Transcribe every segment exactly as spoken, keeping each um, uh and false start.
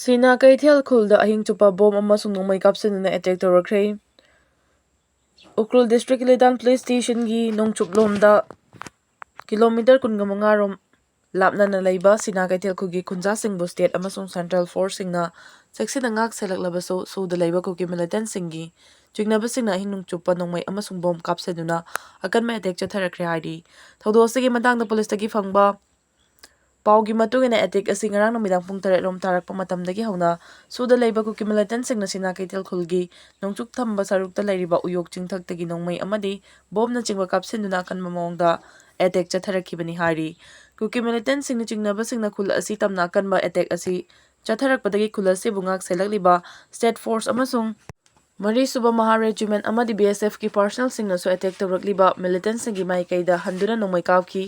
ꯁꯤꯅꯥ ꯀꯩꯊꯦꯜ ꯈꯨꯜꯗ ꯑꯍꯤꯡ ꯆꯨꯞꯄ ꯕꯣꯝ ꯑꯃꯁꯨꯡ ꯅꯣꯡꯃꯩ ꯀꯥꯞꯁꯤꯟꯗꯨꯅ ꯑꯦꯇꯦꯛ ꯇꯧꯔꯛꯈ꯭ꯔꯦ꯫ ꯎꯈ꯭ꯔꯨꯜ ꯗꯤꯁꯇ꯭ꯔꯤꯛꯀꯤ ꯂꯤꯇꯥꯟ ꯄꯨꯂꯤꯁ ꯁ꯭ꯇꯦꯁꯟꯒꯤ ꯅꯣꯡꯆꯨꯞꯂꯣꯝꯗ ꯀꯤꯂꯣꯃꯤꯇꯔ ꯀꯨꯟꯒ ꯃꯉꯥ ꯔꯣꯝ ꯂꯥꯞꯅꯅ ꯂꯩꯕ ꯁꯤꯅꯥ ꯀꯩꯊꯦꯜ ꯈꯨꯜꯒꯤ ꯈꯨꯟꯖꯥꯁꯤꯡꯕꯨ ꯁ꯭ꯇꯦꯠ ꯑꯃꯁꯨꯡ ꯁꯦꯟꯇ꯭ꯔꯦꯜ ꯐꯣꯔꯁꯁꯤꯡꯅ ꯆꯦꯛꯁꯤꯟꯅ ꯉꯥꯛ ꯁꯦꯜꯂꯛꯂꯕꯁꯨ, ꯁꯨꯗ ꯂꯩꯕ ꯀꯨꯀꯤ ꯃꯤꯂꯤꯇꯦꯟꯠꯁꯤꯡꯒꯤ ꯆꯤꯡꯅꯕꯁꯤꯡꯅ ꯑꯍꯤꯡ ꯅꯣꯡꯆꯨꯞꯄ ꯅꯣꯡꯃꯩ ꯑꯃꯁꯨꯡ ꯕꯣꯝ ꯀꯥꯞꯁꯤꯟꯗꯨꯅ ꯑꯀꯟꯕ ꯑꯦꯇꯦꯛ ꯆꯠꯊꯔꯛꯈ꯭ꯔꯦ ꯍꯥꯏꯔꯤ꯫ ꯊꯧꯗꯣꯛ ꯑꯁꯤꯒꯤ ꯃꯇꯥꯡꯗ ꯄꯨꯂꯤꯁꯇꯒꯤ ꯐꯪꯕ ꯄꯥꯎꯒꯤ ꯃꯇꯨꯡ ꯏꯟꯅ, ꯑꯦꯇꯦꯛ ꯑꯁꯤ ꯉꯔꯥꯡ ꯅꯨꯃꯤꯗꯥꯡ ꯄꯨꯡ ꯇꯔꯦꯠ ꯔꯣꯝ ꯇꯥꯔꯛꯄ ꯃꯇꯝꯗꯒꯤ ꯍꯧꯅ ꯁꯨꯗ ꯂꯩꯕ ꯀꯨꯀꯤ ꯃꯤꯂꯤꯇꯦꯟꯠꯁꯤꯡꯅ ꯁꯤꯅꯥ ꯀꯩꯊꯦꯜ ꯈꯨꯜꯒꯤ ꯅꯣꯡꯆꯨꯞ ꯊꯪꯕ ꯁꯔꯨꯛꯇ ꯂꯩꯔꯤꯕ ꯎꯌꯣꯛ ꯆꯤꯡꯊꯛꯇꯒꯤ ꯅꯣꯡꯃꯩ ꯑꯃꯗꯤ ꯕꯣꯝꯅꯆꯤꯡꯕ ꯀꯥꯞꯁꯤꯟꯗꯨꯅ ꯑꯀꯟꯕ ꯃꯑꯣꯡꯗ ꯑꯦꯇꯦꯛ ꯆꯠꯊꯔꯛꯈꯤꯕꯅꯤ ꯍꯥꯏꯔꯤ꯫ ꯀꯨꯀꯤ ꯃꯤꯂꯤꯇꯦꯟꯠꯁꯤꯡꯅ ꯆꯤꯡꯅꯕꯁꯤꯡꯅ ꯈꯨꯜ ꯑꯁꯤ ꯇꯝꯅ ꯑꯀꯟꯕ ꯑꯦꯇꯦꯛ ꯑꯁꯤ ꯆꯠꯊꯔꯛꯄꯗꯒꯤ ꯈꯨꯜ ꯑꯁꯤꯕꯨ ꯉꯥꯛ ꯁꯦꯜꯂꯛꯂꯤꯕ ꯁ꯭ꯇꯦꯠ ꯐꯣꯔꯁ ꯑꯃꯁꯨꯡ ꯃꯔꯤꯁꯨꯕ ꯃꯍꯥ ꯔꯦꯖꯤꯃꯦꯟꯠ ꯑꯃꯗꯤ ꯕꯤ ꯑꯦꯁ ꯑꯦꯐꯀꯤ ꯄꯥꯔꯁꯅꯦꯜꯁꯤꯡꯅꯁꯨ ꯑꯦꯇꯦꯛ ꯇꯧꯔꯛꯂꯤꯕ ꯃꯤꯂꯤꯇꯦꯟꯠꯁꯤꯡꯒꯤ ꯃꯥꯏꯀꯩꯗ ꯍꯟꯗꯨꯅ ꯅꯣꯡꯃꯩ ꯀꯥꯞꯈꯤ꯫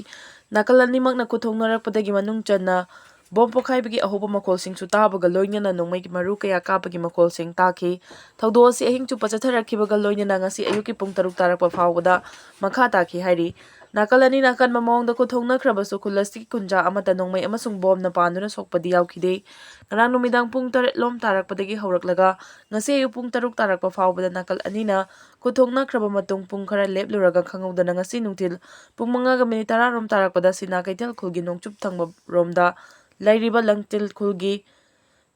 ꯅꯥꯀꯜ ꯑꯅꯤꯃꯛꯅ ꯈꯨꯠ ꯊꯣꯛꯅꯔꯛꯄꯗꯒꯤ ꯃꯅꯨꯡ ꯆꯟꯅ ꯕꯣꯝ ꯄꯣꯈꯥꯏꯕꯒꯤ ꯑꯍꯧꯕ ꯃꯈꯣꯜꯁꯤꯡꯁꯨ ꯇꯥꯕꯒ ꯂꯣꯏꯅꯅ ꯅꯣꯡꯃꯩꯒꯤ ꯃꯔꯨ ꯀꯌꯥ ꯀꯥꯞꯄꯒꯤ ꯃꯈꯣꯜꯁꯤꯡ ꯇꯥꯈꯤ꯫ ꯊꯧꯗꯣꯛ ꯑꯁꯤ ꯑꯍꯤꯡ ꯆꯨꯞꯄ ꯆꯠꯊꯔꯛꯈꯤꯕꯒ ꯂꯣꯏꯅꯅ ꯉꯁꯤ ꯑꯌꯨꯛꯀꯤ ꯄꯨꯡ ꯇꯔꯨꯛ ꯇꯥꯔꯛꯄ ꯐꯥꯎꯕꯗ ꯃꯈꯥ ꯇꯥꯈꯤ ꯍꯥꯏꯔꯤ꯫ ꯅꯥꯀꯜ ꯑꯅꯤꯅ ꯑꯀꯟꯕ ꯃꯑꯣꯡꯗ ꯈꯨꯠ ꯊꯣꯛꯅꯈ꯭ꯔꯕꯁꯨ ꯈꯨꯜ ꯑꯁꯤꯒꯤ ꯈꯨꯟꯖꯥ ꯑꯃꯠꯇ ꯅꯣꯡꯃꯩ ꯑꯃꯁꯨꯡ ꯕꯣꯝꯅ ꯄꯥꯟꯗꯨꯅ ꯁꯣꯛꯄꯗꯤ ꯌꯥꯎꯈꯤꯗꯦ꯫ ꯉꯔꯥꯡ ꯅꯨꯃꯤꯗꯥꯡ ꯄꯨꯡ ꯇꯔꯦꯠ ꯂꯣꯝ ꯇꯥꯔꯛꯄꯗꯒꯤ ꯍꯧꯔꯛꯂꯒ ꯉꯁꯤ ꯑꯌꯨꯛ ꯄꯨꯡ ꯇꯔꯨꯛ ꯇꯥꯔꯛꯄ ꯐꯥꯎꯕꯗ ꯅꯥꯀꯜ ꯑꯅꯤꯅ ꯈꯨꯠ ꯊꯣꯛꯅꯈ꯭ꯔꯕ ꯃꯇꯨꯡ ꯄꯨꯡ ꯈꯔ ꯂꯦꯞꯂꯨꯔꯒ ꯈꯪꯍꯧꯗꯅ ꯉꯁꯤ ꯅꯨꯡꯊꯤꯜ ꯄꯨꯡ ꯃꯉꯥꯒ ꯃꯤꯅꯤꯠ ꯇꯔꯥ ꯔꯣꯝ ꯇꯥꯔꯛꯄꯗ ꯁꯤꯅꯥ ꯀꯩꯊꯦꯜ ꯈꯨꯜꯒꯤ ꯅꯣꯡꯆꯨꯞ ꯊꯪꯕ ꯔꯣꯝꯗ ꯂꯩꯔꯤꯕ ꯂꯪꯇꯤꯜ ꯈꯨꯜꯒꯤ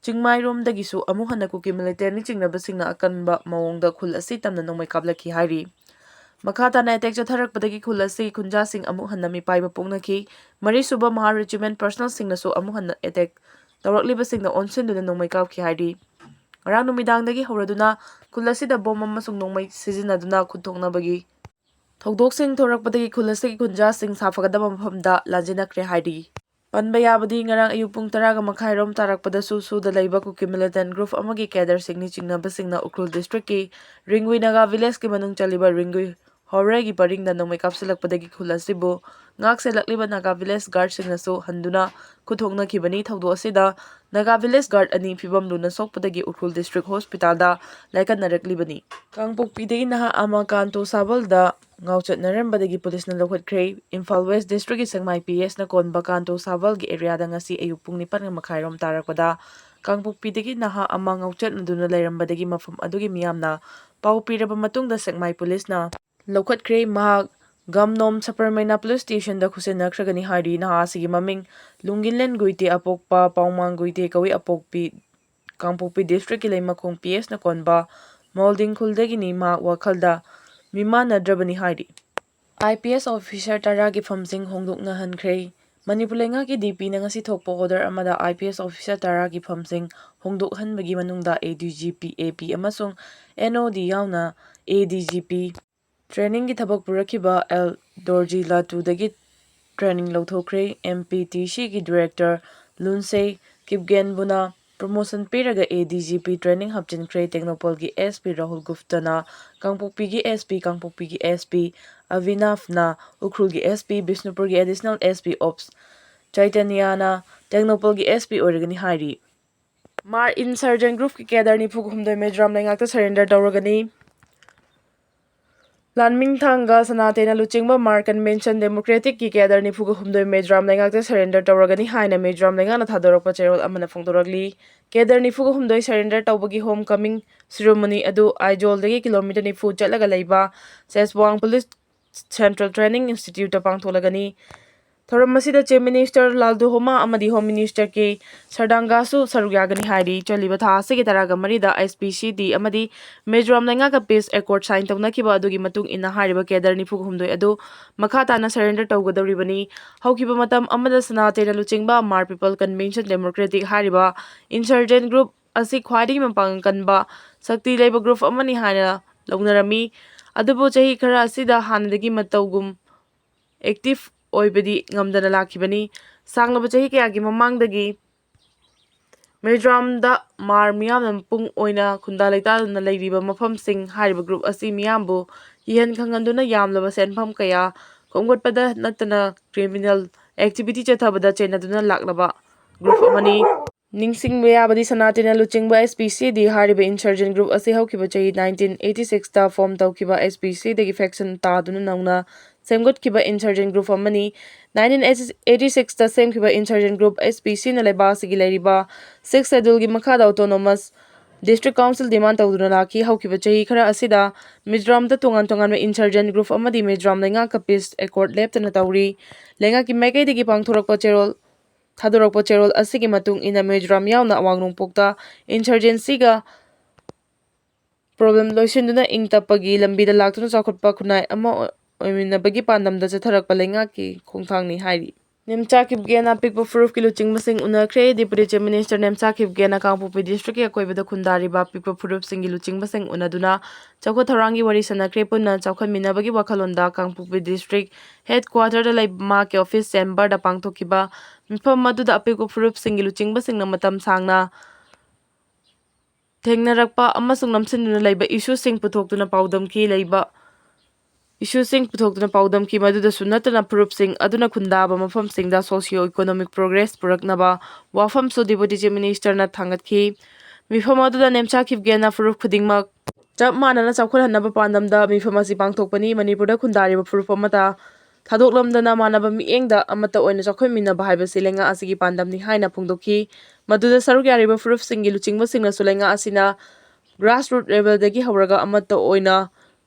ꯆꯤꯡꯃꯥꯏꯔꯣꯝꯗꯒꯤꯁꯨ ꯑꯃꯨꯛ ꯍꯟꯅ ꯀꯨꯀꯤ ꯃꯤꯂꯤꯇꯦꯟꯠ ꯆꯤꯡꯅꯕꯁꯤꯡꯅ ꯑꯀꯟꯕ ꯃꯑꯣꯡꯗ ꯈꯨꯜ ꯑꯁꯤ ꯇꯝꯅ ꯅꯣꯡꯃꯩ ꯀꯥꯞꯂꯛꯈꯤ ꯍꯥꯏꯔꯤ꯫ ꯃꯈꯥ ꯇꯥꯅ ꯑꯦꯇꯦꯛ ꯆꯠꯊꯔꯛꯄꯗꯒꯤ ꯈꯨꯜ ꯑꯁꯤꯒꯤ ꯈꯨꯟꯖꯥꯁꯤꯡ ꯑꯃꯨꯛ ꯍꯟꯅ ꯃꯤꯄꯥꯏꯕ ꯄꯣꯛꯅꯈꯤ꯫ ꯃꯔꯤꯁꯨꯕ ꯃꯍꯥ ꯔꯦꯖꯤꯃꯦꯟꯠ ꯄꯥꯔꯁꯅꯦꯜꯁꯤꯡꯅꯁꯨ ꯑꯃꯨꯛ ꯍꯟꯅ ꯑꯦꯇꯦꯛ ꯇꯧꯔꯛꯂꯤꯕꯁꯤꯡꯅ ꯑꯣꯟꯁꯤꯟꯗꯨꯅ ꯅꯣꯡꯃꯩ ꯀꯥꯞꯈꯤ ꯍꯥꯏꯔꯤ꯫ ꯉꯔꯥꯡ ꯅꯨꯃꯤꯗꯥꯡꯗꯒꯤ ꯍꯧꯔꯗꯨꯅ ꯈꯨꯜ ꯑꯁꯤꯗ ꯕꯣꯝ ꯑꯃꯁꯨꯡ ꯅꯣꯡꯃꯩ ꯁꯤꯖꯤꯟꯅꯗꯨꯅ ꯈꯨꯠ ꯊꯣꯛꯅꯕꯒꯤ ꯊꯧꯗꯣꯛꯁꯤꯡ ꯊꯣꯔꯛꯄꯗꯒꯤ ꯈꯨꯜ ꯑꯁꯤꯒꯤ ꯈꯨꯟꯖꯥꯁꯤꯡ ꯁꯥꯐꯒꯗꯕ ꯃꯐꯝꯗ ꯂꯥꯟꯖꯤꯟꯅꯈ꯭ꯔꯦ ꯍꯥꯏꯔꯤ꯫ ꯄꯟꯕ ꯌꯥꯕꯗꯤ, ꯉꯔꯥꯡ ꯑꯌꯨꯛ ꯄꯨꯡ ꯇꯔꯥꯒ ꯃꯈꯥꯏ ꯔꯣꯝ ꯇꯥꯔꯛꯄꯗꯁꯨ ꯁꯨꯗ ꯂꯩꯕ ꯀꯨꯀꯤ ꯃꯤꯂꯤꯇꯦꯟꯠ ꯒ꯭ꯔꯨꯞ ꯑꯃꯒꯤ ꯀꯦꯗꯔꯁꯤꯡꯅꯤ ꯆꯤꯡꯅꯕꯁꯤꯡꯅ ꯎꯈ꯭ꯔꯨꯜ ꯗꯤꯁꯇ꯭ꯔꯤꯛꯀꯤ ꯔꯤꯡꯒꯨꯏ ꯅꯥꯒꯥ ꯚꯤꯂꯦꯖꯀꯤ ꯃꯅꯨꯡ ꯆꯜꯂꯤꯕ ꯔꯤꯡꯒꯨꯏ ꯍꯣꯔꯦꯒꯤ ꯄꯔꯤꯡꯗ ꯅꯣꯡꯃꯩ ꯀꯥꯞꯁꯤꯜꯂꯛꯄꯗꯒꯤ ꯈꯨꯜ ꯑꯁꯤꯕꯨ ꯉꯥꯛ ꯁꯦꯜꯂꯛꯂꯤꯕ ꯅꯥꯒꯥ ꯚꯤꯂꯦꯖ ꯒꯥꯔꯗꯁꯤꯡꯅꯁꯨ ꯍꯟꯗꯨꯅ ꯈꯨꯠ ꯊꯣꯛꯅꯈꯤꯕꯅꯤ꯫ ꯊꯧꯗꯣꯛ ꯑꯁꯤꯗ ꯅꯥꯒꯥ ꯚꯤꯂꯦꯖ ꯒꯥꯔꯗ ꯑꯅꯤ ꯐꯤꯕꯝ ꯂꯨꯅ ꯁꯣꯛꯄꯗꯒꯤ ꯎꯈ꯭ꯔꯨꯜ ꯗꯤꯁꯇ꯭ꯔꯤꯛ ꯍꯣꯁꯄꯤꯇꯥꯜꯗ ꯂꯥꯏꯀꯠꯅꯔꯛꯂꯤꯕꯅꯤ꯫ ꯀꯥꯡꯄꯣꯛꯄꯤꯗꯒꯤ ꯅꯍꯥ ꯑꯃ ꯀꯥꯟꯇꯣ ꯁꯥꯕꯜꯗ ꯉꯥꯎꯆꯠꯅꯔꯝꯕꯗꯒꯤ ꯄꯨꯂꯤꯁꯅ ꯂꯧꯈꯠꯈ꯭ꯔꯦ꯫ ꯏꯝꯐꯥꯜ ꯋꯦꯁ ꯗꯤꯁꯇ꯭ꯔꯤꯛꯀꯤ ꯁꯦꯛꯃꯥꯏ ꯄꯤ ꯑꯦꯁꯅ ꯀꯣꯟꯕ ꯀꯥꯟꯇꯣ ꯁꯥꯕꯜꯒꯤ ꯑꯦꯔꯤꯌꯥꯗ ꯉꯁꯤ ꯑꯌꯨꯛ ꯄꯨꯡ ꯅꯤꯄꯥꯟ ꯃꯈꯥꯏꯔꯣꯝ ꯇꯥꯔꯛꯄꯗ ꯀꯥꯡꯄꯣꯛꯄꯤꯗꯒꯤ ꯅꯍꯥ ꯑꯃ ꯉꯥꯎꯆꯠꯅꯗꯨꯅ ꯂꯩꯔꯝꯕꯗꯒꯤ ꯃꯐꯝ ꯑꯗꯨꯒꯤ ꯃꯤꯌꯥꯝꯅ ꯄꯥꯎ ꯄꯤꯔꯕ ꯃꯇꯨꯡꯗ ꯁꯦꯛꯃꯥꯏ ꯄꯨꯂꯤꯁꯅ ꯂꯧꯈꯠꯈ꯭ꯔꯦ꯫ ꯃꯍꯥꯛ ꯒꯝꯅꯣꯝ ꯁꯄꯔꯃꯩꯅ ꯄꯨꯂꯤꯁ ꯁ꯭ꯇꯦꯁꯟꯗ ꯈꯨꯠꯁꯤꯟꯅꯈ꯭ꯔꯒꯅꯤ ꯍꯥꯏꯔꯤ꯫ ꯅꯍꯥ ꯑꯁꯤꯒꯤ ꯃꯃꯤꯡ ꯂꯨꯡꯒꯤꯟꯂꯦꯟ ꯒꯨꯏꯇꯦ ꯑꯄꯣꯛꯄ ꯄꯥꯎꯃꯥꯡ ꯒꯨꯏꯇꯦ ꯀꯧꯏ꯫ ꯑꯄꯣꯛꯄꯤ ꯀꯥꯡꯄꯣꯛꯄꯤ ꯗꯤꯁꯇ꯭ꯔꯤꯛꯀꯤ ꯂꯩꯃꯈꯣꯡ ꯄꯤ ꯑꯦꯁꯅ ꯀꯣꯟꯕ ꯃꯣꯜꯗꯤꯡ ꯈꯨꯜꯗꯒꯤꯅꯤ꯫ ꯃꯍꯥꯛ ꯋꯥꯈꯜꯗ ꯃꯤꯃꯥꯟꯅꯗ꯭ꯔꯕꯅꯤ ꯍꯥꯏꯔꯤ꯫ ꯑꯥꯏ ꯄꯤ ꯑꯦꯁ ꯑꯣꯐꯤꯁꯥꯔ ꯇꯔꯥꯒꯤ ꯐꯝꯁꯤꯡ ꯍꯣꯡꯗꯣꯛꯅꯍꯟꯈ꯭ꯔꯦ꯫ ꯃꯅꯤꯄꯨꯔ ꯂꯩꯉꯥꯛꯀꯤ ꯗꯤ ꯄꯤꯅ ꯉꯁꯤ ꯊꯣꯛꯄ ꯑꯣꯔꯗꯔ ꯑꯃꯗ ꯑꯥꯏ ꯄꯤ ꯑꯦꯁ ꯑꯣꯐꯤꯁꯥꯔ ꯇꯔꯥꯒꯤ ꯐꯝꯁꯤꯡ ꯍꯣꯡꯗꯣꯛꯍꯟꯕꯒꯤ ꯃꯅꯨꯡꯗ ꯑꯦ ꯗꯤ ꯖꯤ ꯄꯤ, ꯑꯦ ꯄꯤ ꯑꯃꯁꯨꯡ ꯑꯦꯟ ꯑꯣ ꯗꯤ ꯌꯥꯎꯅ ꯑꯦ ꯗꯤ ꯖꯤ ꯄꯤ ꯇ꯭ꯔꯦꯅꯤꯡꯒꯤ ꯊꯕꯛ ꯄꯨꯔꯛꯈꯤꯕ ꯑꯦꯜ ꯗꯣꯔꯖꯤ ꯂꯥꯇꯨꯗꯒꯤ ꯇ꯭ꯔꯦꯅꯤꯡ ꯂꯧꯊꯣꯛꯈ꯭ꯔꯦ꯫ ꯑꯦꯝ ꯄꯤ ꯇꯤ ꯁꯤꯒꯤ ꯗꯤꯔꯦꯛꯇꯔ ꯂꯨꯟꯁꯦ ꯀꯤꯞꯒꯦꯟꯕꯨꯅ ꯄ꯭ꯔꯣꯃꯣꯁꯟ ꯄꯤꯔꯒ A D G P training ꯍꯥꯞꯆꯤꯟꯈ꯭ꯔꯦ꯫ ꯇꯦꯡꯅꯧꯄꯜꯒꯤ ꯑꯦꯁ ꯄꯤ ꯔꯥꯍꯨꯜ ꯒꯨꯞꯇꯅ ꯀꯥꯡꯄꯣꯛꯄꯤꯒꯤ ꯑꯦꯁ ꯄꯤ, ꯀꯥꯡꯄꯣꯛꯄꯤꯒꯤ ꯑꯦꯁ ꯄꯤ ꯑꯚꯤꯅꯥꯚꯅ ꯎꯈ꯭ꯔꯨꯜꯒꯤ S P, ꯕꯤꯁꯅꯨꯄꯨꯔꯒꯤ additional S P ꯑꯣꯞꯁ ꯆꯩꯇꯟꯌꯥꯅ ꯇꯦꯡꯅꯧꯄꯜꯒꯤ S ꯄꯤ ꯑꯣꯏꯔꯒꯅꯤ ꯍꯥꯏꯔꯤ꯫ ꯃꯥꯔ ꯏꯟꯁꯔꯖꯦꯟ ꯒ꯭ꯔꯨꯞꯀꯤ ꯀꯦꯗꯔ ꯅꯤꯐꯨꯒ ꯍꯨꯝꯗꯣꯏ ꯃꯤꯖꯣꯔꯥꯝ ꯂꯩꯉꯥꯛꯇ ꯁꯔꯦꯟꯗꯔ ꯇꯧꯔꯒꯅꯤ꯫ ꯂꯥꯟꯃꯤꯡꯊꯥꯡꯒ ꯁꯅꯥꯇꯦꯅ ꯂꯨꯆꯤꯡꯕ ꯃꯥꯔ ꯀꯟꯚꯦꯟꯁꯟ ꯗꯦꯃꯣꯀ꯭ꯔꯦꯇꯤꯛꯀꯤ ꯀꯦꯗꯔ ꯅꯤꯐꯨꯒ ꯍꯨꯝꯗꯣꯏ ꯃꯤꯖꯣꯔꯥꯝ ꯂꯩꯉꯥꯛꯇ ꯁꯔꯦꯟꯗꯔ ꯇꯧꯔꯒꯅꯤ ꯍꯥꯏꯅ ꯃꯤꯖꯣꯔꯥꯝ ꯂꯩꯉꯥꯛꯅ ꯊꯥꯗꯣꯔꯛꯄ ꯆꯦꯔꯣꯜ ꯑꯃꯅ ꯐꯣꯡꯗꯣꯔꯛꯂꯤ꯫ ꯀꯦꯗꯔ ꯅꯤꯐꯨꯒ ꯍꯨꯝꯗꯣꯏ ꯁꯔꯦꯟꯗꯔ ꯇꯧꯕꯒꯤ ꯍꯣꯝ ꯀꯃꯤꯡ ꯁꯤꯔꯣꯃꯅꯤ ꯑꯗꯨ ꯑꯥꯏꯖꯣꯜꯗꯒꯤ ꯀꯤꯂꯣꯃꯤꯇꯔ ꯅꯤꯐꯨ ꯆꯠꯂꯒ ꯂꯩꯕ ꯁꯦꯁꯋꯥꯡ ꯄꯨꯂꯤꯁ ꯁꯦꯟꯇ꯭ꯔꯦꯜ ꯇ꯭ꯔꯦꯅꯤꯡ ꯏꯟꯁꯇꯤꯇ꯭ꯌꯨꯠꯇ ꯄꯥꯡꯊꯣꯛꯂꯒꯅꯤ꯫ ꯊꯧꯔꯝ ꯑꯁꯤꯗ ꯆꯤꯐ ꯃꯤꯅꯤꯁꯇꯔ ꯂꯥꯜꯗꯨꯍꯣꯃꯥ ꯑꯃꯗꯤ ꯍꯣꯝ ꯃꯤꯅꯤꯁꯇꯔ ꯀꯦ ꯁꯔꯗꯥꯡꯒꯥꯁꯨ ꯁꯔꯨꯛ ꯌꯥꯒꯅꯤ ꯍꯥꯏꯔꯤ꯫ ꯆꯠꯂꯤꯕ ꯊꯥ ꯑꯁꯤꯒꯤ ꯇꯔꯥꯒ ꯃꯔꯤꯗ ꯑꯦꯁ ꯄꯤ ꯁꯤ ꯗꯤ ꯑꯃꯗꯤ ꯃꯤꯖꯣꯔꯥꯝ ꯂꯩꯉꯥꯛꯀ ꯄꯤꯁ ꯑꯦꯀꯣꯔꯗ ꯁꯥꯏꯟ ꯇꯧꯅꯈꯤꯕ ꯑꯗꯨꯒꯤ ꯃꯇꯨꯡ ꯏꯟꯅ ꯍꯥꯏꯔꯤꯕ ꯀꯦꯗꯔ ꯅꯤꯐꯨꯒ ꯍꯨꯝꯗꯣꯏ ꯑꯗꯨ ꯃꯈꯥ ꯇꯥꯅ ꯁꯔꯦꯟꯗꯔ ꯇꯧꯒꯗꯧꯔꯤꯕꯅꯤ꯫ ꯍꯧꯈꯤꯕ ꯃꯇꯝ ꯑꯃꯗ ꯁꯅꯥꯇꯦꯅ ꯂꯨꯆꯤꯡꯕ ꯃꯥꯔ ꯄꯤꯄꯜ ꯀꯟꯚꯦꯟꯁꯟ ꯗꯦꯃꯣꯀ꯭ꯔꯦꯇꯤꯛ ꯍꯥꯏꯔꯤꯕ ꯏꯟꯁꯔꯖꯦꯟ ꯒ꯭ꯔꯨꯞ ꯑꯁꯤ ꯈ꯭ꯋꯥꯏꯗꯒꯤ ꯃꯄꯥꯡꯒꯜ ꯀꯟꯕ, ꯁꯛꯇꯤ ꯂꯩꯕ ꯒ꯭ꯔꯨꯞ ꯑꯃꯅꯤ ꯍꯥꯏꯅ ꯂꯧꯅꯔꯝꯃꯤ꯫ ꯑꯗꯨꯕꯨ ꯆꯍꯤ ꯈꯔ ꯑꯁꯤꯗ ꯍꯥꯟꯅꯗꯒꯤ ꯃꯇꯧꯒꯨꯝ ꯑꯦꯛꯇꯤꯚ ꯑꯣꯏꯕꯗꯤ ꯉꯝꯗꯅ ꯂꯥꯛꯈꯤꯕꯅꯤ꯫ ꯁꯥꯡꯂꯕ ꯆꯍꯤ ꯀꯌꯥꯒꯤ ꯃꯃꯥꯡꯗꯒꯤ ꯃꯤꯖꯣꯔꯥꯝꯗ ꯃꯥꯔ ꯃꯤꯌꯥꯝꯅ ꯃꯄꯨꯡ ꯑꯣꯏꯅ ꯈꯨꯟꯗꯥ ꯂꯩꯇꯥꯗꯨꯅ ꯂꯩꯔꯤꯕ ꯃꯐꯝꯁꯤꯡ ꯍꯥꯏꯔꯤꯕ ꯒ꯭ꯔꯨꯞ ꯑꯁꯤ ꯃꯤꯌꯥꯝꯕꯨ ꯀꯤꯍꯟ ꯈꯪꯍꯟꯗꯨꯅ ꯌꯥꯝꯂꯕ ꯁꯦꯟꯐꯝ ꯀꯌꯥ ꯈꯣꯝꯒꯠꯄꯗ ꯅꯠꯇꯅ ꯀ꯭ꯔꯤꯃꯤꯅꯦꯜ ꯑꯦꯛꯇꯤꯚꯤꯇꯤ ꯆꯠꯊꯕꯗ ꯆꯦꯟꯅꯗꯨꯅ ꯂꯥꯛꯂꯕ ꯒ꯭ꯔꯨꯞ ꯑꯃꯅꯤ꯫ ꯅꯤꯡꯁꯤꯡꯕ ꯌꯥꯕꯗꯤ ꯁꯅꯥꯇꯤꯅ ꯂꯨꯆꯤꯡꯕ S P C D ꯍꯥꯏꯔꯤꯕ insurgent group ꯑꯁꯤ ꯍꯧꯈꯤꯕ ꯆꯍꯤ nineteen eighty six ꯇ form ꯇꯧꯈꯤꯕ S P C D ꯗꯒꯤ faction ꯇꯥꯗꯨꯅ ꯅꯧꯅ ꯁꯦꯝꯒꯠꯈꯤꯕ insurgent group ꯑꯃꯅꯤ꯫ Nineteen eighty six ꯇ ꯁꯦꯝꯈꯤꯕ insurgent group S P C ꯅ ꯂꯩꯕꯥꯛ ꯑꯁꯤꯒꯤ ꯂꯩꯔꯤꯕ Sixth Schedule ꯒꯤ ꯃꯈꯥꯗ autonomous district council demand ꯇꯧꯗꯨꯅ ꯂꯥꯛꯈꯤ꯫ ꯍꯧꯈꯤꯕ ꯆꯍꯤ ꯈꯔ ꯑꯁꯤꯗ ꯃꯤꯖꯣꯔꯥꯝꯗ ꯇꯣꯉꯥꯟ ꯇꯣꯉꯥꯟꯕ insurgent group ꯑꯃꯗꯤ ꯃꯤꯖꯣꯔꯥꯝ ꯂꯩꯉꯥꯛꯀ peace accord ꯂꯦꯞꯇꯅ ꯇꯧꯔꯤ꯫ ꯂꯩꯉꯥꯛꯀꯤ ꯃꯥꯏꯀꯩꯗꯒꯤ ꯄꯥꯡꯊꯣꯔꯛꯄ ꯆꯦꯔꯣꯜ ꯊꯥꯗꯣꯔꯛꯄ ꯆꯦꯔꯣꯜ ꯑꯁꯤꯒꯤ ꯃꯇꯨꯡ ꯏꯟꯅ ꯃꯤꯖꯣꯔꯥꯝ ꯌꯥꯎꯅ ꯑꯋꯥꯡ ꯅꯣꯡꯄꯣꯛꯇ insurgency ꯒ problem ꯂꯣꯏꯁꯤꯟꯗꯨꯅ ꯏꯪ ꯇꯞꯄꯒꯤ ꯂꯝꯕꯤꯗ ꯂꯥꯛꯇꯨꯅ ꯆꯥꯎꯈꯠꯄ ꯈꯨꯟꯅꯥꯏ ꯑꯃ ꯑꯣꯏꯃꯤꯟꯅꯕꯒꯤ ꯄꯥꯟꯗꯝꯗ ꯆꯠꯊꯔꯛꯄ ꯂꯩꯉꯥꯛꯀꯤ ꯈꯣꯡꯊꯥꯡꯅꯤ ꯍꯥꯏꯔꯤ꯫ ꯅꯦꯝꯆꯥ ꯀꯤꯞꯒꯦꯅ ꯑꯄꯤꯛꯄ ꯐꯨꯔꯨꯞꯀꯤ ꯂꯨꯆꯤꯡꯕꯁꯤꯡ ꯎꯅꯈ꯭ꯔꯦ꯫ Deputy Chief Minister ꯅꯦꯝꯆꯥ ꯀꯤꯞꯒꯦꯅ ꯀꯥꯡꯄꯣꯛꯄꯤ district ꯀꯤ ꯑꯀꯣꯏꯕꯗ ꯈꯨꯟꯗꯥꯔꯤꯕ ꯑꯄꯤꯛꯄ ꯐꯨꯔꯨꯞꯁꯤꯡꯒꯤ ꯂꯨꯆꯤꯡꯕꯁꯤꯡ ꯎꯅꯗꯨꯅ ꯆꯥꯎꯈꯠ ꯊꯧꯔꯥꯡꯒꯤ ꯋꯥꯔꯤ ꯁꯥꯟꯅꯈ꯭ꯔꯦ꯫ ꯄꯨꯟꯅ ꯆꯥꯎꯈꯠꯃꯤꯟꯅꯕꯒꯤ ꯋꯥꯈꯜꯂꯣꯟꯗ ꯀꯥꯡꯄꯣꯛꯄꯤ district headquarter ꯗ ꯂꯩꯕ ꯃꯍꯥꯛꯀꯤ office chamber ꯗ ꯄꯥꯡꯊꯣꯛꯈꯤꯕ ꯃꯤꯐꯝ ꯑꯗꯨꯗ ꯑꯄꯤꯛꯄ ꯐꯨꯔꯨꯞꯁꯤꯡꯒꯤ ꯂꯨꯆꯤꯡꯕꯁꯤꯡꯅ ꯃꯇꯝ ꯁꯥꯡꯅ ꯊꯦꯡꯅꯔꯛꯄ ꯑꯃꯁꯨꯡ ꯅꯝꯁꯤꯟꯗꯨꯅ ꯂꯩꯕ issue ꯁꯤꯡ ꯄꯨꯊꯣꯛꯇꯨꯅ ꯄꯥꯎꯗꯝꯈꯤ꯫ ꯂꯩꯕ issue ꯁꯤꯡ ꯄꯨꯊꯣꯛꯇꯨꯅ ꯄꯥꯎꯗꯝꯈꯤ꯫ ꯃꯗꯨꯗꯁꯨ ꯅꯠꯇꯅ ꯐꯨꯔꯨꯞꯁꯤꯡ ꯑꯗꯨꯅ ꯈꯨꯟꯗꯥꯕ ꯃꯐꯝꯁꯤꯡꯗ socio economic progress ꯄꯨꯔꯛꯅꯕ ꯋꯥꯐꯝꯁꯨ Deputy Chief Minister ꯅ ꯊꯥꯡꯒꯠꯈꯤ꯫ ꯃꯤꯐꯝ ꯑꯗꯨꯗ ꯅꯦꯝꯆꯥ ꯀꯤꯞꯒꯦꯅ ꯐꯨꯔꯨꯞ ꯈꯨꯗꯤꯡꯃꯛ ꯆꯞ ꯃꯥꯟꯅꯅ ꯆꯥꯎꯈꯠꯍꯟꯅꯕ ꯄꯥꯟꯗꯝꯗ ꯃꯤꯐꯝ ꯑꯁꯤ ꯄꯥꯡꯊꯣꯛꯄꯅꯤ꯫ ꯃꯅꯤꯄꯨꯔꯗ ꯈꯨꯟꯗꯥꯔꯤꯕ ꯐꯨꯔꯨꯞ ꯑꯃꯠꯇ ꯊꯥꯗꯣꯛꯂꯝꯗꯅ ꯃꯥꯟꯅꯕ ꯃꯤꯠꯌꯦꯡꯗ ꯑꯃꯠꯇ ꯑꯣꯏꯅ ꯆꯥꯎꯈꯠꯃꯤꯟꯅꯕ ꯍꯥꯏꯕꯁꯤ ꯂꯩꯉꯥꯛ ꯑꯁꯤꯒꯤ ꯄꯥꯟꯗꯝꯅꯤ ꯍꯥꯏꯅ ꯐꯣꯡꯗꯣꯛꯈꯤ꯫ ꯃꯗꯨꯗ ꯁꯔꯨꯛ ꯌꯥꯔꯤꯕ ꯐꯨꯔꯨꯞꯁꯤꯡꯒꯤ ꯂꯨꯆꯤꯡꯕꯁꯤꯡꯅꯁꯨ ꯂꯩꯉꯥꯛ ꯑꯁꯤꯅ grassroot level ꯗꯒꯤ ꯍꯧꯔꯒ ꯑꯃꯠꯇ ꯑꯣꯏꯅ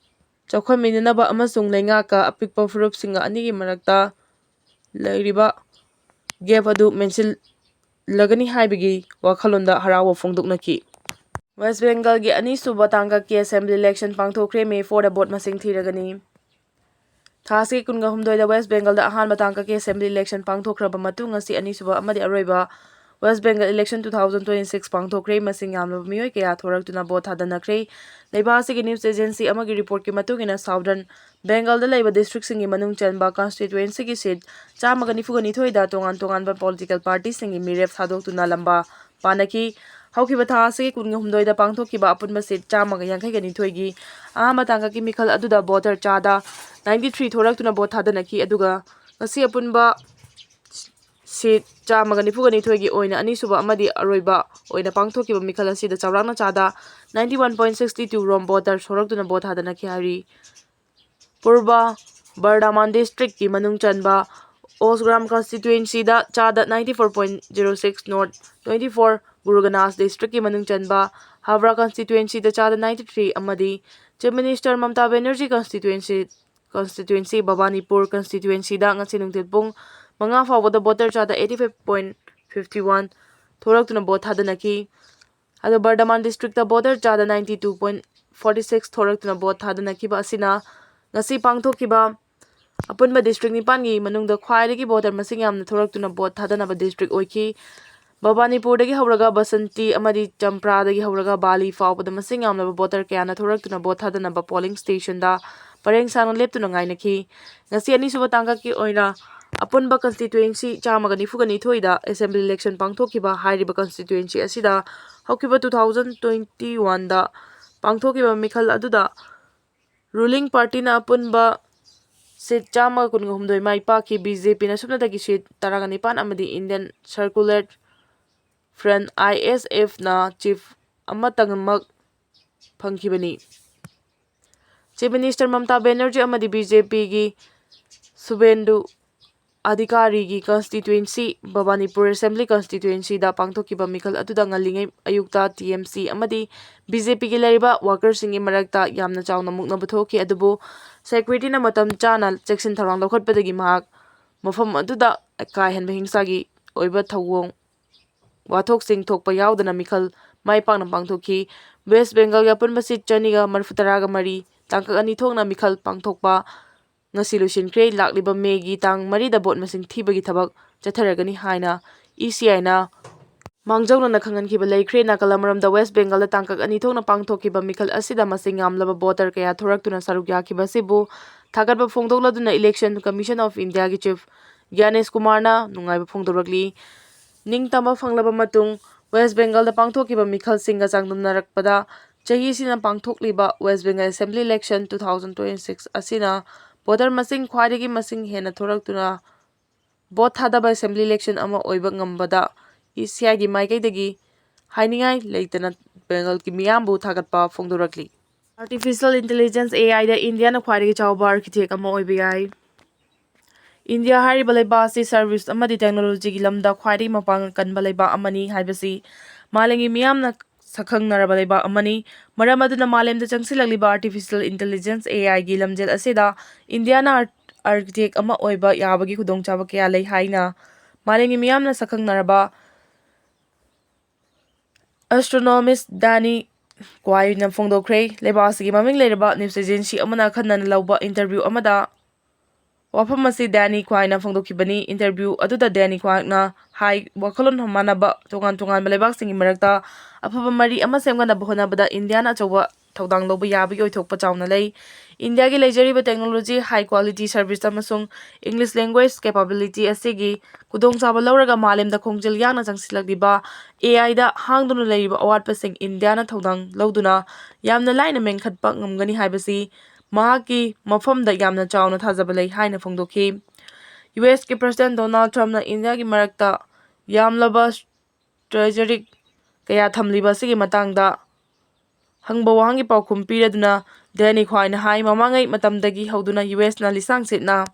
ꯆꯥꯎꯈꯠꯃꯤꯟꯅꯅꯕ ꯑꯃꯁꯨꯡ ꯂꯩꯉꯥꯛꯀ ꯑꯄꯤꯛꯄ ꯐꯨꯔꯨꯞꯁꯤꯡꯒ ꯑꯅꯤꯒꯤ ꯃꯔꯛꯇ ꯂꯩꯔꯤꯕ gap ꯑꯗꯨ ꯃꯦꯟꯁꯤꯜꯂꯒꯅꯤ ꯍꯥꯏꯕꯒꯤ ꯋꯥꯈꯜꯂꯣꯟꯗ ꯍꯔꯥꯎꯕ ꯐꯣꯡꯗꯣꯛꯅꯈꯤ꯫ West Bengal ꯒꯤ ꯑꯅꯤꯁꯨꯕ ꯇꯥꯡꯀꯛꯀꯤ assembly election ꯄꯥꯡꯊꯣꯛꯈ꯭ꯔꯦ꯫ May four ꯗ vote ꯃꯁꯤꯡ ꯊꯤꯔꯒꯅꯤ꯫ ꯊꯥ ꯑꯁꯤꯒꯤ ꯀꯨꯟꯒ ꯍꯨꯝꯗꯣꯏꯗ West Bengal ꯗ ꯑꯍꯥꯟꯕ ꯇꯥꯡꯀꯛꯀꯤ assembly election ꯄꯥꯡꯊꯣꯛꯈ꯭ꯔꯕ ꯃꯇꯨꯡ, ꯉꯁꯤ ꯑꯅꯤꯁꯨꯕ ꯑꯃꯗꯤ ꯑꯔꯣꯏꯕ West Bengal election two thousand twenty six ꯄꯥꯡꯊꯣꯛꯈ꯭ꯔꯦ꯫ ꯃꯁꯤꯡ ꯌꯥꯝꯂꯕ ꯃꯤꯑꯣꯏ ꯀꯌꯥ ꯊꯣꯔꯛꯇꯨꯅ vote ꯊꯥꯗꯅꯈ꯭ꯔꯦ꯫ ꯂꯩꯕꯥꯛ ꯑꯁꯤꯒꯤ news agency ꯑꯃꯒꯤ report ꯀꯤ ꯃꯇꯨꯡ ꯏꯟꯅ, Southern Bengal ꯗ ꯂꯩꯕ district ꯁꯤꯡꯒꯤ ꯃꯅꯨꯡ ꯆꯟꯕ constituency ꯒꯤ seat ꯆꯥꯝꯃꯒ ꯅꯤꯐꯨꯒ ꯅꯤꯊꯣꯏꯗ ꯇꯣꯉꯥꯟ ꯇꯣꯉꯥꯟꯕ political party ꯁꯤꯡꯒꯤ ꯃꯤꯔꯦꯞ ꯊꯥꯗꯣꯛꯇꯨꯅ ꯂꯝꯕꯥ ꯄꯥꯅꯈꯤ꯫ ꯍꯧꯈꯤꯕ ꯊꯥ ꯑꯁꯤꯒꯤ ꯀꯨꯟꯒ ꯍꯨꯝꯗꯣꯏꯗ ꯄꯥꯡꯊꯣꯛꯈꯤꯕ ꯑꯄꯨꯟꯕ seat ꯆꯥꯝꯃꯒ ꯌꯥꯡꯈꯩꯒ ꯅꯤꯊꯣꯏꯒꯤ ꯑꯍꯥꯟꯕ ꯇꯥꯡꯀꯛꯀꯤ ꯃꯤꯈꯜ ꯑꯗꯨꯗ voter ꯆꯥꯗ ninety three ꯊꯣꯔꯛꯇꯨꯅ vote ꯊꯥꯗꯅꯈꯤ꯫ ꯑꯗꯨꯒ ꯉꯁꯤ ꯑꯄꯨꯟꯕ ꯁꯤꯠ ꯆꯥꯝꯃꯒ ꯅꯤꯐꯨꯒ ꯅꯤꯊꯣꯏꯒꯤ ꯑꯣꯏꯅ ꯑꯅꯤꯁꯨꯕ ꯑꯃꯗꯤ ꯑꯔꯣꯏꯕ ꯑꯣꯏꯅ ꯄꯥꯡꯊꯣꯛꯈꯤꯕ ꯃꯤꯈꯜ ꯑꯁꯤꯗ ꯆꯥꯎꯔꯥꯛꯅ ꯆꯥꯗ ninety one point sixty two ꯔꯣꯝ ꯚꯣꯇꯔ ꯊꯣꯔꯛꯇꯨꯅ ꯚꯣꯠ ꯊꯥꯗꯅꯈꯤ ꯍꯥꯏꯔꯤ꯫ ꯄꯨꯔꯕ ꯕꯔꯗꯥꯃꯥꯟ ꯗꯤꯁꯇ꯭ꯔꯤꯛꯀꯤ ꯃꯅꯨꯡ ꯆꯟꯕ ꯑꯣꯁꯒ꯭ꯔꯥꯝ ꯀꯟꯁꯇꯤꯇ꯭ꯋꯦꯟꯁꯤꯗ ꯆꯥꯗ ninety four point zero six, north twenty four ꯒꯨꯔꯨꯒꯅꯥꯁ ꯗꯤꯁꯇ꯭ꯔꯤꯛꯀꯤ ꯃꯅꯨꯡ ꯆꯟꯕ ꯍꯥꯕ꯭ꯔꯥ ꯀꯟꯁꯇꯤꯇ꯭ꯋꯦꯟꯁꯤꯗ ꯆꯥꯗ ninety three ꯑꯃꯗꯤ chief minister ꯃꯃꯇꯥ Banerjee constituency constituency ꯕꯕꯥꯅꯤꯄꯨꯔ ꯀꯟꯁꯇꯤꯇ꯭ꯋꯦꯟꯁꯤꯗ ꯉꯁꯤ ꯅꯨꯡꯊꯤꯜ ꯄꯨꯡ ꯃꯉꯥ ꯐꯥꯎꯕꯗ ꯚꯣꯇꯔ ꯆꯥꯗ eighty five point fifty one ꯊꯣꯔꯛꯇꯨꯅ ꯚꯣꯠ ꯊꯥꯗꯅꯈꯤ꯫ ꯑꯗꯣ ꯕꯔꯗꯃꯥꯟ ꯗꯤꯁꯇ꯭ꯔꯤꯛꯇ ꯚꯣꯇꯔ ꯆꯥꯗ ninety two point forty six ꯊꯣꯔꯛꯇꯨꯅ ꯚꯣꯠ ꯊꯥꯗꯅꯈꯤꯕ ꯑꯁꯤꯅ ꯉꯁꯤ ꯄꯥꯡꯊꯣꯛꯈꯤꯕ ꯑꯄꯨꯟꯕ ꯗꯤꯁꯇ꯭ꯔꯤꯛ ꯅꯤꯄꯥꯟꯒꯤ ꯃꯅꯨꯡꯗ ꯈ꯭ꯋꯥꯏꯗꯒꯤ ꯚꯣꯇꯔ ꯃꯁꯤꯡ ꯌꯥꯝꯅ ꯊꯣꯔꯛꯇꯨꯅ ꯚꯣꯠ ꯊꯥꯗꯅꯕ ꯗꯤꯁꯇ꯭ꯔꯤꯛ ꯑꯣꯏꯈꯤ꯫ ꯚꯕꯥꯅꯤꯄꯨꯔꯗꯒꯤ ꯍꯧꯔꯒ ꯕꯁꯟꯇꯤ ꯑꯃꯗꯤ ꯆꯝꯄ꯭ꯔꯥꯗꯒꯤ ꯍꯧꯔꯒ ꯕꯥꯂꯤ ꯐꯥꯎꯕꯗ ꯃꯁꯤꯡ ꯌꯥꯝꯂꯕ ꯚꯣꯇꯔ ꯀꯌꯥꯅ ꯊꯣꯔꯛꯇꯨꯅ ꯚꯣꯠ ꯊꯥꯗꯅꯕ ꯄꯣꯂꯤꯡ ꯁ꯭ꯇꯦꯁꯟꯗ ꯄꯔꯦꯡ ꯁꯥꯡꯅ ꯂꯦꯞꯇꯨꯅ ꯉꯥꯏꯅꯈꯤ꯫ ꯉꯁꯤ ꯑꯅꯤꯁꯨꯕ ꯇꯥꯡꯀꯛꯀꯤ ꯑꯣꯏꯅ ꯑꯄꯨꯟꯕ ꯀꯟꯁꯇꯤꯇ꯭ꯋꯦꯟꯁꯤ ꯆꯥꯝꯃꯒ ꯅꯤꯐꯨꯒ ꯅꯤꯊꯣꯏꯗ ꯑꯦꯁꯦꯝꯕ꯭ꯂꯤ ꯏꯂꯦꯛꯁꯟ ꯄꯥꯡꯊꯣꯛꯈꯤꯕ ꯍꯥꯏꯔꯤꯕ ꯀꯟꯁꯇꯤꯇ꯭ꯋꯦꯟꯁꯤ ꯑꯁꯤꯗ ꯍꯧꯈꯤꯕ two thousand twenty oneꯗ ꯄꯥꯡꯊꯣꯛꯈꯤꯕ ꯃꯤꯈꯜ ꯑꯗꯨꯗ ꯔꯨꯂꯤꯡ ꯄꯥꯔꯇꯤꯅ ꯑꯄꯨꯟꯕ ꯁꯤꯠ ꯆꯥꯝꯃꯒ ꯀꯨꯟꯒ ꯍꯨꯝꯗꯣꯏ ꯃꯥꯏ ꯄꯥꯛꯈꯤ꯫ ꯕꯤ ꯖꯦ ꯄꯤꯅ ꯁꯨꯞꯅꯇꯒꯤ ꯁꯤꯠ ꯇꯔꯥꯒ ꯅꯤꯄꯥꯟ ꯑꯃꯗꯤ ꯏꯟꯗꯤꯌꯟ ꯁꯔꯀꯨꯂꯔ ꯐ꯭ꯔꯟ, ꯑꯥꯏ ꯑꯦꯁ ꯑꯦꯐꯅ ꯆꯤꯐ ꯑꯃꯇꯪꯃꯛ ꯐꯪꯈꯤꯕꯅꯤ꯫ ꯆꯤꯐ ꯃꯤꯅꯤꯁꯇꯔ ꯃꯃꯇꯥ ꯕꯦꯅꯔꯖꯤ ꯑꯃꯗꯤ ꯕꯤ ꯖꯦ ꯄꯤꯒꯤ ꯁꯨꯕꯦꯟꯗꯨ ꯑꯙꯤꯀꯥꯔꯤꯒꯤ ꯀꯟꯁꯇꯤꯇ꯭ꯋꯦꯟꯁꯤ, ꯕꯕꯥꯅꯤꯄꯨꯔ ꯑꯦꯁꯦꯝꯕ꯭ꯂꯤ ꯀꯟꯁꯇꯤꯇ꯭ꯋꯦꯟꯁꯤꯗ ꯄꯥꯡꯊꯣꯛꯈꯤꯕ ꯃꯤꯈꯜ ꯑꯗꯨꯗ ꯉꯜꯂꯤꯉꯩ ꯑꯌꯨꯛꯇ ꯇꯤ ꯑꯦꯝ ꯁꯤ ꯑꯃꯗꯤ ꯕꯤ ꯖꯦ ꯄꯤꯒꯤ ꯂꯩꯔꯤꯕ ꯋꯥꯀꯔꯁꯤꯡꯒꯤ ꯃꯔꯛꯇ ꯌꯥꯝꯅ ꯆꯥꯎꯅ ꯃꯨꯛꯅꯕ ꯊꯣꯛꯈꯤ꯫ ꯑꯗꯨꯕꯨ ꯁꯦꯀ꯭ꯌꯨꯔꯤꯇꯤꯅ ꯃꯇꯝ ꯆꯥꯅ ꯆꯦꯛꯁꯤꯟ ꯊꯧꯔꯥꯡ ꯂꯧꯈꯠꯄꯗꯒꯤ ꯃꯍꯥꯛ ꯃꯐꯝ ꯑꯗꯨꯗ ꯀꯥ ꯍꯦꯟꯕ ꯍꯤꯡꯁꯥꯒꯤ ꯑꯣꯏꯕ ꯊꯧꯑꯣꯡ ꯋꯥꯊꯣꯛꯁꯤꯡ ꯊꯣꯛꯄ ꯌꯥꯎꯗꯅ ꯃꯤꯈꯜ ꯃꯥꯏ ꯄꯥꯛꯅ ꯄꯥꯡꯊꯣꯛꯈꯤ꯫ ꯋꯦꯁ ꯕꯦꯡꯒꯜꯒꯤ ꯑꯄꯨꯟꯕ ꯁꯤꯠ ꯆꯅꯤꯒ ꯃꯔꯤꯐꯨ ꯇꯔꯥꯒ ꯃꯔꯤ ꯇꯥꯡꯀꯛ ꯑꯅꯤ ꯊꯣꯛꯅ ꯃꯤꯈꯜ ꯄꯥꯡꯊꯣꯛꯄ ꯉꯁꯤ ꯂꯣꯏꯁꯤꯟꯈ꯭ꯔꯦ꯫ ꯂꯥꯛꯂꯤꯕ ꯃꯦꯒꯤ ꯇꯥꯡ ꯃꯔꯤꯗ ꯚꯣꯠ ꯃꯁꯤꯡ ꯊꯤꯕꯒꯤ ꯊꯕꯛ ꯆꯠꯊꯔꯒꯅꯤ ꯍꯥꯏꯅ ꯏ ꯁꯤ ꯑꯥꯏꯅ ꯃꯥꯡꯖꯧꯅꯅ ꯈꯪꯍꯟꯈꯤꯕ ꯂꯩꯈ꯭ꯔꯦ꯫ ꯅꯥꯒꯥꯂꯦꯟ ꯃꯔꯝꯗ ꯋꯦꯁ ꯕꯦꯡꯒꯜꯗ ꯇꯥꯡꯀꯛ ꯑꯅꯤ ꯊꯣꯛꯅ ꯄꯥꯡꯊꯣꯛꯈꯤꯕ ꯃꯤꯈꯜ ꯑꯁꯤꯗ ꯃꯁꯤꯡ ꯌꯥꯝꯂꯕ ꯚꯣꯇꯔ ꯀꯌꯥ ꯊꯣꯔꯛꯇꯨꯅ ꯁꯔꯨꯛ ꯌꯥꯈꯤꯕ ꯑꯁꯤꯕꯨ ꯊꯥꯒꯠꯄ ꯐꯣꯡꯗꯣꯛꯂꯗꯨꯅ Election Commission of Indiaꯒꯤ ꯆꯤꯐ ꯒ꯭ꯌꯥꯅꯦꯁ ꯀꯨꯃꯥꯔꯅ ꯅꯨꯡꯉꯥꯏꯕ ꯐꯣꯡꯗꯣꯔꯛꯂꯤ꯫ ꯅꯤꯡꯇꯝꯕ ꯐꯪꯂꯕ ꯃꯇꯨꯡ ꯋꯦꯁ ꯕꯦꯡꯒꯜꯗ ꯄꯥꯡꯊꯣꯛꯈꯤꯕ ꯃꯤꯈꯜꯁꯤꯡꯒ ꯆꯥꯡꯗꯝꯅꯔꯛꯄꯗ ꯆꯍꯤꯁꯤꯅ ꯄꯥꯡꯊꯣꯛꯂꯤꯕ west Bengal assembly election two thousand twenty six ꯑꯁꯤꯅ ꯚꯣꯇꯔ ꯃꯁꯤꯡ ꯈ꯭ꯋꯥꯏꯗꯒꯤ ꯃꯁꯤꯡ ꯍꯦꯟꯅ ꯊꯣꯔꯛꯇꯨꯅ ꯚꯣꯠ ꯊꯥꯗꯕ ꯑꯦꯁꯦꯝꯕ꯭ꯂꯤ ꯏꯂꯦꯛꯁꯟ ꯑꯃ ꯑꯣꯏꯕ ꯉꯝꯕꯗ ꯏ ꯁꯤ ꯑꯥꯏꯒꯤ ꯃꯥꯏꯀꯩꯗꯒꯤ ꯍꯥꯏꯅꯤꯡꯉꯥꯏ ꯂꯩꯇꯅ ꯕꯦꯡꯒꯜꯒꯤ ꯃꯤꯌꯥꯝꯕꯨ ꯊꯥꯒꯠꯄ ꯐꯣꯡꯗꯣꯔꯛꯂꯤ꯫ Artificial Intelligence, A I ꯗ ꯏꯟꯗꯤꯌꯥꯅ ꯈ꯭ꯋꯥꯏꯗꯒꯤ ꯆꯥꯎꯕ ꯑꯥꯔꯀꯤꯇꯦꯛ ꯑꯃ ꯑꯣꯏꯕ ꯌꯥꯏ꯫ ꯏꯟꯗꯤꯌꯥ ꯍꯥꯏꯔꯤꯕ ꯂꯩꯕꯥꯛ ꯑꯁꯤ ꯁꯔꯚꯤꯁ ꯑꯃꯗꯤ ꯇꯦꯛꯅꯣꯂꯣꯖꯤꯒꯤ ꯂꯝꯗ ꯈ꯭ꯋꯥꯏꯗꯒꯤ ꯃꯄꯥꯡꯒꯜ ꯀꯟꯕ ꯂꯩꯕꯥꯛ ꯑꯃꯅꯤ ꯍꯥꯏꯕꯁꯤ ꯃꯥꯂꯦꯝꯒꯤ ꯃꯤꯌꯥꯝꯅ ꯁꯛꯈꯪꯅꯔꯕ ꯂꯩꯕꯥꯛ ꯑꯃꯅꯤ꯫ ꯃꯔꯝ ꯑꯗꯨꯅ ꯃꯥꯂꯦꯝꯗ ꯆꯪꯁꯤꯜꯂꯛꯂꯤꯕ Artificial Intelligence, A I ꯒꯤ ꯂꯝꯖꯦꯜ ꯑꯁꯤꯗ ꯏꯟꯗꯤꯌꯥꯅ ꯑꯥꯔ-, ꯑꯥꯔꯀꯤꯇꯦꯛ ꯑꯃ ꯑꯣꯏꯕ ꯌꯥꯕꯒꯤ ꯈꯨꯗꯣꯡꯆꯥꯕ ꯀꯌꯥ ꯂꯩ ꯍꯥꯏꯅ ꯃꯥꯂꯦꯝꯒꯤ ꯃꯤꯌꯥꯝꯅ ꯁꯛꯈꯪꯅꯔꯕ ꯑꯦꯁꯇ꯭ꯔꯣꯅꯣꯃꯤꯁ ꯗꯥꯅꯤ ꯀ꯭ꯋꯥꯏꯅ ꯐꯣꯡꯗꯣꯛꯈ꯭ꯔꯦ꯫ ꯂꯩꯕꯥꯛ ꯑꯁꯤꯒꯤ ꯃꯃꯤꯡ ꯂꯩꯔꯕ ꯅ꯭ꯌꯨꯁ ꯑꯦꯖꯦꯟꯁꯤ ꯑꯃꯅ ꯑꯈꯟꯅꯅ ꯂꯧꯕ ꯏꯟꯇꯔꯚ꯭ꯌꯨ ꯑꯃꯗ ꯋꯥꯐꯝ ꯑꯁꯤ ꯗꯥꯅꯤ ꯀ꯭ꯋꯥꯏꯅ ꯐꯣꯡꯗꯣꯛꯈꯤꯕꯅꯤ꯫ ꯏꯟꯇꯔꯚ꯭ꯌꯨ ꯑꯗꯨꯗ ꯗꯥꯅꯤ ꯀ꯭ꯋꯥꯏꯅ ꯍꯥꯏ, ꯋꯥꯈꯜꯂꯣꯟ ꯃꯥꯟꯅꯕ ꯇꯣꯉꯥꯟ ꯇꯣꯉꯥꯟꯕ ꯂꯩꯕꯥꯛꯁꯤꯡꯒꯤ ꯃꯔꯛꯇ ꯑꯐꯕ ꯃꯔꯤ ꯑꯃ ꯁꯦꯝꯒꯠꯅꯕ ꯍꯣꯠꯅꯕꯗ ꯏꯟꯗꯤꯌꯥꯅ ꯑꯆꯧꯕ ꯊꯧꯗꯥꯡ ꯂꯧꯕ ꯌꯥꯕꯒꯤ ꯑꯣꯏꯊꯣꯛꯄ ꯆꯥꯎꯅ ꯂꯩ꯫ ꯏꯟꯗꯤꯌꯥꯒꯤ ꯂꯩꯖꯔꯤꯕ technology, high quality service ꯑꯃꯁꯨꯡ English language capability ꯑꯁꯤꯒꯤ ꯈꯨꯗꯣꯡꯆꯥꯕ ꯂꯧꯔꯒ ꯃꯥꯂꯦꯝꯗ ꯈꯣꯡꯖꯦꯜ ꯌꯥꯡꯅ ꯆꯪꯁꯤꯜꯂꯛꯂꯤꯕ A I ꯗ ꯍꯥꯡꯗꯨꯅ ꯂꯩꯔꯤꯕ ꯑꯋꯥꯠꯄꯁꯤꯡ ꯏꯟꯗꯤꯌꯥꯅ ꯊꯧꯗꯥꯡ ꯂꯧꯗꯨꯅ ꯌꯥꯝꯅ ꯂꯥꯏꯅ ꯃꯦꯟꯈꯠꯄ ꯉꯝꯒꯅꯤ ꯍꯥꯏꯕꯁꯤ ꯃꯍꯥꯛꯀꯤ ꯃꯐꯝꯗ ꯌꯥꯝꯅ ꯆꯥꯎꯅ ꯊꯥꯖꯕ ꯂꯩ ꯍꯥꯏꯅ ꯐꯣꯡꯗꯣꯛꯈꯤ꯫ ꯌꯨ ꯑꯦꯁꯀꯤ President Donald Trumpꯅ ꯏꯟꯗꯤꯌꯥꯒꯤ ꯃꯔꯛꯇ ꯌꯥꯝꯂꯕ strategic ꯀꯌꯥ ꯊꯝꯂꯤꯕ ꯑꯁꯤꯒꯤ ꯃꯇꯥꯡꯗ ꯍꯪꯕ ꯋꯥꯍꯪꯒꯤ ꯄꯥꯎꯈꯨꯝ ꯄꯤꯔꯗꯨꯅ ꯗꯦꯅꯤ ꯈ꯭ꯋꯥꯏꯅ ꯍꯥꯏ, ꯃꯃꯥꯡꯉꯩ ꯃꯇꯝꯗꯒꯤ ꯍꯧꯗꯨꯅ ꯌꯨ ꯑꯦꯁꯅ ꯂꯤꯁꯥꯡ ꯁꯤꯠꯅ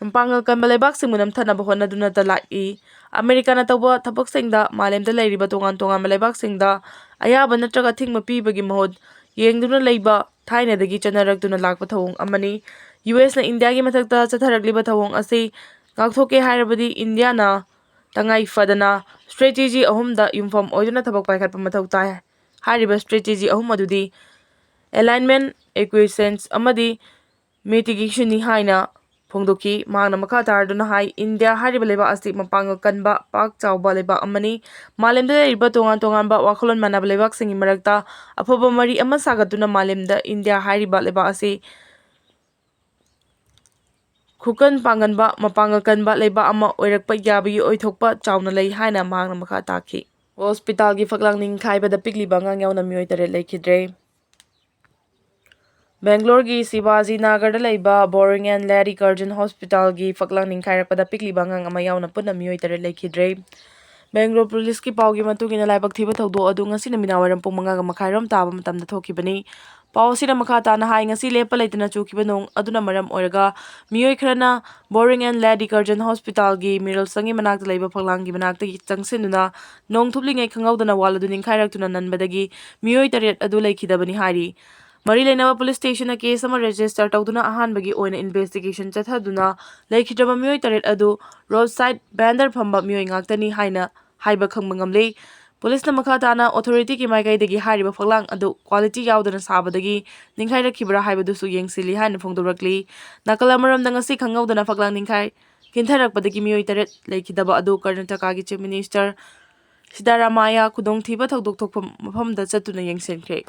ꯃꯄꯥꯡꯒꯜ ꯀꯟꯕ ꯂꯩꯕꯥꯛꯁꯤꯡꯕꯨ ꯅꯝꯊꯅꯕ ꯍꯣꯠꯅꯗꯨꯅꯇ ꯂꯥꯛꯏ꯫ ꯑꯃꯦꯔꯤꯀꯥꯅ ꯇꯧꯕ ꯊꯕꯛꯁꯤꯡꯗ ꯃꯥꯂꯦꯝꯗ ꯂꯩꯔꯤꯕ ꯇꯣꯉꯥꯟ ꯇꯣꯉꯥꯟꯕ ꯂꯩꯕꯥꯛꯁꯤꯡꯗ ꯑꯌꯥꯕ ꯅꯠꯇ꯭ꯔꯒ ꯑꯊꯤꯡꯕ ꯄꯤꯕꯒꯤ ꯃꯍꯨꯠ ꯌꯦꯡꯗꯨꯅ ꯂꯩꯕ ꯊꯥꯏꯅꯗꯒꯤ ꯆꯠꯅꯔꯛꯇꯨꯅ ꯂꯥꯛꯄ ꯊꯧꯑꯣꯡ ꯑꯃꯅꯤ꯫ ꯌꯨ ꯑꯦꯁꯅ ꯏꯟꯗꯤꯌꯥꯒꯤ ꯃꯊꯛꯇ ꯆꯠꯊꯔꯛꯂꯤꯕ ꯊꯧꯑꯣꯡ ꯑꯁꯤ ꯉꯥꯛꯊꯣꯛꯀꯦ ꯍꯥꯏꯔꯕꯗꯤ ꯏꯟꯗꯤꯌꯥꯅ ꯇꯉꯥꯏ ꯐꯗꯅ strategy ꯑꯍꯨꯝꯗ ꯌꯨꯝꯐꯝ ꯑꯣꯏꯗꯨꯅ ꯊꯕꯛ ꯄꯥꯏꯈꯠꯄ ꯃꯊꯧ ꯇꯥꯏ꯫ ꯍꯥꯏꯔꯤꯕ strategy ꯑꯍꯨꯝ ꯑꯗꯨꯗꯤ alignment, acquiescence ꯑꯃꯗꯤ mitigationꯅꯤ ꯍꯥꯏꯅ ꯐꯣꯡꯗꯣꯛꯈꯤ꯫ ꯃꯍꯥꯛꯅ ꯃꯈꯥ ꯇꯥꯔꯗꯨꯅ ꯍꯥꯏ, ꯏꯟꯗꯤꯌꯥ ꯍꯥꯏꯔꯤꯕ ꯂꯩꯕꯥꯛ ꯑꯁꯤ ꯃꯄꯥꯡꯒꯜ ꯀꯟꯕ, ꯄꯥꯛ ꯆꯥꯎꯕ ꯂꯩꯕꯥꯛ ꯑꯃꯅꯤ꯫ ꯃꯥꯂꯦꯝꯗ ꯂꯩꯔꯤꯕ ꯇꯣꯉꯥꯟ ꯇꯣꯉꯥꯟꯕ ꯋꯥꯈꯜꯂꯣꯟ ꯃꯥꯟꯅꯕ ꯂꯩꯕꯥꯛꯁꯤꯡꯒꯤ ꯃꯔꯛꯇ ꯑꯐꯕ ꯃꯔꯤ ꯑꯃ ꯁꯥꯒꯠꯇꯨꯅ ꯃꯥꯂꯦꯝꯗ ꯏꯟꯗꯤꯌꯥ ꯍꯥꯏꯔꯤꯕ ꯂꯩꯕꯥꯛ ꯑꯁꯤ ꯈꯨꯀꯟ ꯄꯥꯡꯒꯟꯕ, ꯃꯄꯥꯡꯒꯜ ꯀꯟꯕ ꯂꯩꯕꯥꯛ ꯑꯃ ꯑꯣꯏꯔꯛꯄ ꯌꯥꯕꯒꯤ ꯑꯣꯏꯊꯣꯛꯄ ꯆꯥꯎꯅ ꯂꯩ ꯍꯥꯏꯅ ꯃꯍꯥꯛꯅ ꯃꯈꯥ ꯇꯥꯈꯤ꯫ ꯍꯣꯁꯄꯤꯇꯥꯜꯒꯤ ꯐꯛꯂꯥꯡ ꯅꯤꯡꯈꯥꯏꯕꯗ ꯄꯤꯛꯂꯤꯕ ꯑꯉꯥꯡ ꯌꯥꯎꯅ ꯃꯤꯑꯣꯏ ꯇꯔꯦꯠ ꯂꯩꯈꯤꯗ꯭ꯔꯦ꯫ ꯕꯦꯡꯒ꯭ꯂꯣꯔꯒꯤ ꯁꯤꯕꯥꯖꯤ ꯅꯥꯒꯔꯗ ꯂꯩꯕ Boring and Lady Curtain Hospitalꯒꯤ ꯐꯛꯂꯥꯡ ꯅꯤꯡꯈꯥꯏꯔꯛꯄꯗ ꯄꯤꯛꯂꯤꯕ ꯑꯉꯥꯡ ꯑꯃ ꯌꯥꯎꯅ ꯄꯨꯟꯅ ꯃꯤꯑꯣꯏ ꯇꯔꯦꯠ ꯂꯩꯈꯤꯗ꯭ꯔꯦ꯫ ꯕꯦꯡꯒ꯭ꯂꯣꯔ ꯄꯨꯂꯤꯁꯀꯤ ꯄꯥꯎꯒꯤ ꯃꯇꯨꯡ ꯏꯟꯅ, ꯂꯥꯏꯕꯛ ꯊꯤꯕ ꯊꯧꯗꯣꯛ ꯑꯗꯨ ꯉꯁꯤ ꯅꯨꯃꯤꯗꯥꯡ ꯋꯥꯏꯔꯝ ꯄꯨꯡ ꯃꯉꯥꯒ ꯃꯈꯥꯏ ꯔꯣꯝ ꯇꯥꯕ ꯃꯇꯝꯗ ꯊꯣꯛꯈꯤꯕꯅꯤ꯫ ꯄꯥꯎ ꯑꯁꯤꯅ ꯃꯈꯥ ꯇꯥꯅ ꯍꯥꯏ, ꯉꯁꯤ ꯂꯦꯞꯄ ꯂꯩꯇꯅ ꯆꯨꯈꯤꯕ ꯅꯣꯡ ꯑꯗꯨꯅ ꯃꯔꯝ ꯑꯣꯏꯔꯒ ꯃꯤꯑꯣꯏ ꯈꯔꯅ Boring and Lady Curtain Hospitalꯒꯤ ꯃꯤꯔꯜꯁꯪꯒꯤ ꯃꯅꯥꯛꯇ ꯂꯩꯕ ꯐꯛꯂꯥꯡꯒꯤ ꯃꯅꯥꯛꯇꯒꯤ ꯆꯪꯁꯤꯟꯗꯨꯅ ꯅꯣꯡ ꯊꯨꯞꯂꯤꯉꯩ ꯈꯪꯍꯧꯗꯅ ꯋꯥꯜ ꯑꯗꯨ ꯅꯤꯡꯈꯥꯏꯔꯛꯇꯨꯅ ꯅꯟꯕꯗꯒꯤ ꯃꯤꯑꯣꯏ ꯇꯔꯦꯠ ꯑꯗꯨ ꯂꯩꯈꯤꯗꯕꯅꯤ ꯍꯥꯏꯔꯤ꯫ ꯃꯔꯤ ꯂꯩꯅꯕ ꯄꯨꯂꯤꯁ ꯁ꯭ꯇꯦꯁꯟꯗ ꯀꯦꯁ ꯑꯃ ꯔꯦꯖꯤꯁꯇꯔ ꯇꯧꯗꯨꯅ ꯑꯍꯥꯟꯕꯒꯤ ꯑꯣꯏꯅ ꯏꯟꯚꯦꯁꯇꯤꯒꯦꯁꯟ ꯆꯠꯊꯗꯨꯅ ꯂꯩꯈꯤꯗ꯭ꯔꯕ ꯃꯤꯑꯣꯏ ꯇꯔꯦꯠ ꯑꯗꯨ ꯔꯣꯗ ꯁꯥꯏꯗ ꯚꯦꯟꯗꯔ ꯐꯝꯕ ꯃꯤꯑꯣꯏ ꯉꯥꯛꯇꯅꯤ ꯍꯥꯏꯅ ꯍꯥꯏꯕ ꯈꯪꯕ ꯉꯝꯂꯦ꯫ ꯄꯨꯂꯤꯁꯅ ꯃꯈꯥ ꯇꯥꯅ ꯑꯣꯊꯣꯔꯤꯇꯤꯒꯤ ꯃꯥꯏꯀꯩꯗꯒꯤ ꯍꯥꯏꯔꯤꯕ ꯐꯛꯂꯥꯡ ꯑꯗꯨ ꯀ꯭ꯋꯥꯂꯤꯇꯤ ꯌꯥꯎꯗꯅ ꯁꯥꯕꯗꯒꯤ ꯅꯤꯡꯈꯥꯏꯔꯛꯈꯤꯕ꯭ꯔꯥ ꯍꯥꯏꯕꯗꯨꯁꯨ ꯌꯦꯡꯁꯤꯜꯂꯤ ꯍꯥꯏꯅ ꯐꯣꯡꯗꯣꯔꯛꯂꯤ꯫ ꯅꯥꯀꯜ ꯑꯃꯔꯣꯝꯗ, ꯉꯁꯤ ꯈꯪꯍꯧꯗꯅ ꯐꯛꯂꯥꯡ ꯅꯤꯡꯈꯥꯏ ꯀꯤꯟꯊꯔꯛꯄꯗꯒꯤ ꯃꯤꯑꯣꯏ ꯇꯔꯦꯠ ꯂꯩꯈꯤꯗꯕ ꯑꯗꯨ ꯀꯔꯅꯥꯇꯀꯥꯒꯤ ꯆꯤꯐ ꯃꯤꯅꯤꯁꯇꯔ ꯁꯤꯗꯥꯔꯥꯃꯥꯌꯥ ꯈꯨꯗꯣꯡꯊꯤꯕ ꯊꯧꯗꯣꯛ ꯊꯣꯛꯐꯝ ꯃꯐꯝꯗ ꯆꯠꯇꯨꯅ ꯌꯦꯡꯁꯤꯟꯈ꯭ꯔꯦ꯫